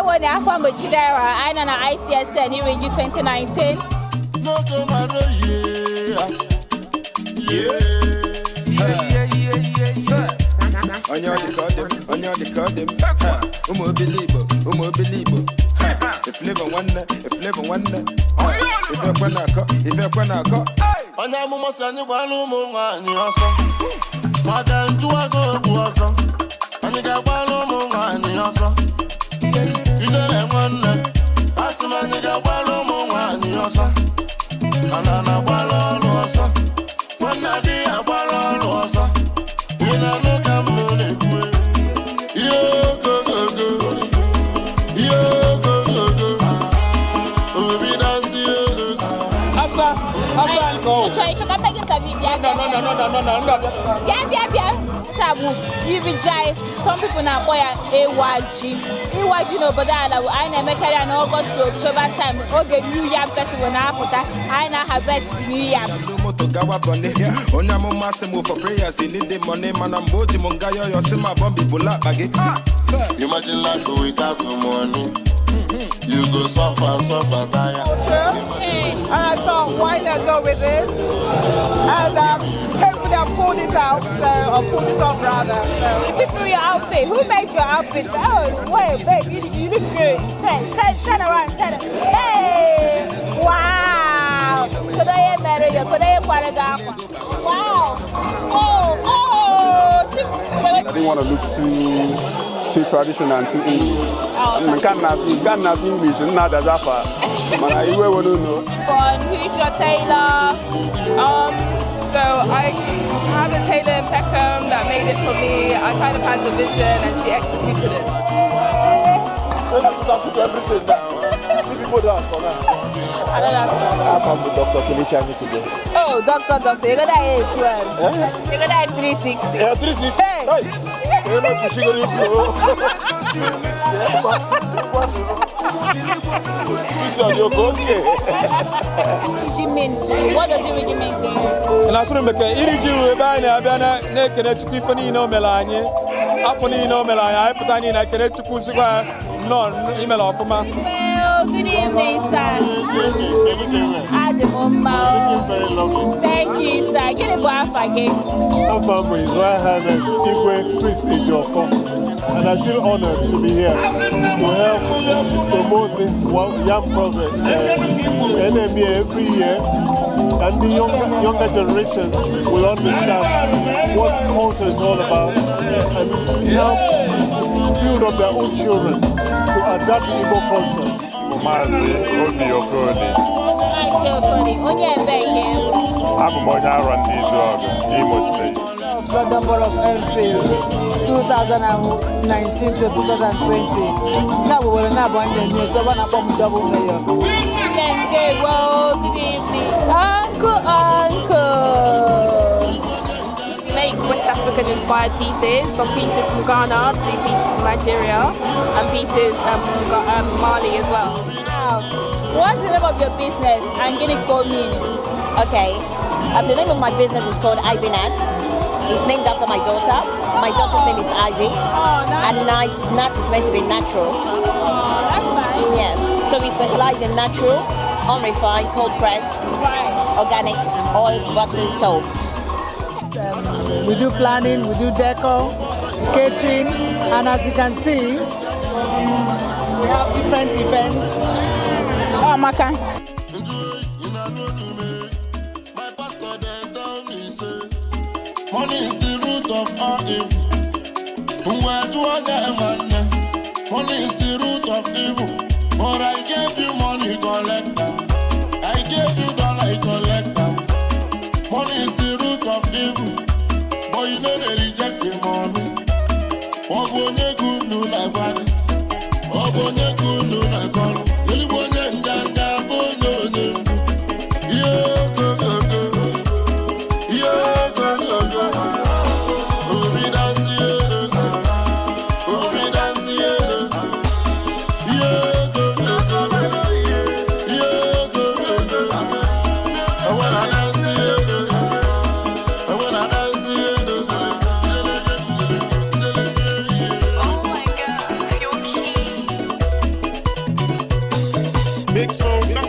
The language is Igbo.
Ndewo na afọ mgbe Chidera, anyị nọ na ICSN iri ji 2019. N'oge mara ihe ya. Onye ọ dị ka ọ dị m, onye ọ dị ka ọ dị m. Ha, ụmụ obili Igbo, ụmụ obili Igbo. Ha, Eflavour nwanne, Eflavour nwanne. Ha, ife ekwe na-akọ, ife ekwe na-akọ. Onye amụma si anyị gbara ụmụ nwaanyị ọsọ maka njụwago okwu ọsọ. Anyị ga-agbara ụmụ nwaanyị ọsọ. Ijele nwanne, asị m anyị ga-agbara ụmụ nwaanyị ọsọ. Ana na-agbara ọrụ ọsọ. Nwanne di ya agbara ọrụ ọsọ. Ị na-anụ ka m na-ekwu? Ihe ogogogo, ihe ogogogo, obi na-asị. Asa, asa, no. Ịchọ ka m mee gị interview? Bịa. No, no, no, no, no, no, no, no. Bịa, bịa, bịa. Taa bụ iri ji. Some people na-akpọ ya ịwa ji. Ịwa ji n'obodo ala bụ anyị na-emekarị ya n'Ọgọst to October time, oge New Yam Festival na-apụta. Anyị na-harvest the new yam. Ndị moto gawa bọni. Onye amụma sị m for prayers you need the money, mana mgbe o ji m nga yọyọ sị ma bọmbi bụla akpa gị. Imagine life without money. You go suffer, suffer, tire. Culture. And I thought, why not go with this? And hopefully I've pulled it out, so, or pulled it off rather. So. Be through your outfit. Who made your outfit? Oh, wait, babe, you look good. Hey, turn, turn around, turn. Hey, wow. Kedu onye mere ya? Kedu onye kwara gị akwa? Wow. Oh. I didn't want to look too traditional and too English. Nke a na-asụ English nna adazi afa mana iwe were unu. Bon, who's your tailor? So I have a tailor in Peckham that made it for me. I kind of had the vision and she executed it. Everything now. People dance for now. I don't know. I'm from Dr. Kelechi Anyikude. Oh, doctor, doctor, you got that 812. You got that 360. Yeah, 360. Hey. Hey. You know, to sugar you. This is your okay. Iri ji mean to you? What does iri ji mean to you? Na asụrụ bekee, iri ji bụ ebe anyị na-abịa na-ekene Chukwu ife niile o mere anyị afọ niile o mere anyị. Anyị pụta niile ekene Chukwu, sikwa ya nnọọ, imere ọfụma. Well, good evening, sir. Adị m mma o. Very lovely. Thank you, sir. Gịnị bụ afa gị? I'm from His Royal Highness Igwe Chris Ejiofor, and I feel honored to be here to help promote this yam project. NMA every year, and the younger generations will understand what culture is all about and help build up their own children to adapt Igbo culture. Maazị Obi Okoli. Maazị Okoli, onye ebe nke? Abụ m onye Arọ Ndị Izuọgụ, Imo Steeti. Of London Borough of Enfield, 2019 to 2020. Nke a bụ were na-abụ ndị eme, so ebe a na-akpọ m double mayor. Ndewo, good evening. Uncle, uncle. We make West African inspired pieces, from pieces from Ghana to pieces from Nigeria and pieces from Mali as well. Wow. What's the name of your business and gịnị ka o mean? Okay. The name of my business is called Ivy Nat. It's named after my daughter. My daughter's name is Ivy. Oh, nice. And Nat, Nat is meant to be natural. Oh, that's nice. Yeah. So we specialize in natural, unrefined, cold pressed, organic oil, butter, soap. We do planning, we do decor, catering, and as you can see, we have different events. Oh, Maka. My pastor then tell me say money is the root of all evil. Ngwa jụọ ya nwanne, money is the root of evil. But I gave you money, collect am. I gave you dollar, collect am. Money is the root of evil. But you know they reject the money. Ọ bụ onye ka unu na-agwadị? Ọ bụ onye ka unu na-akọrọ? Ezigbo onye nganga bụ onye onye mgbu. Ihe ogogogo, ihe ogogogo. Obi dansi obi dansi ihe ogogogo, ihe ogogogo. I wanna dance, I wanna dance. Oh my God, you're cute. Big smoke.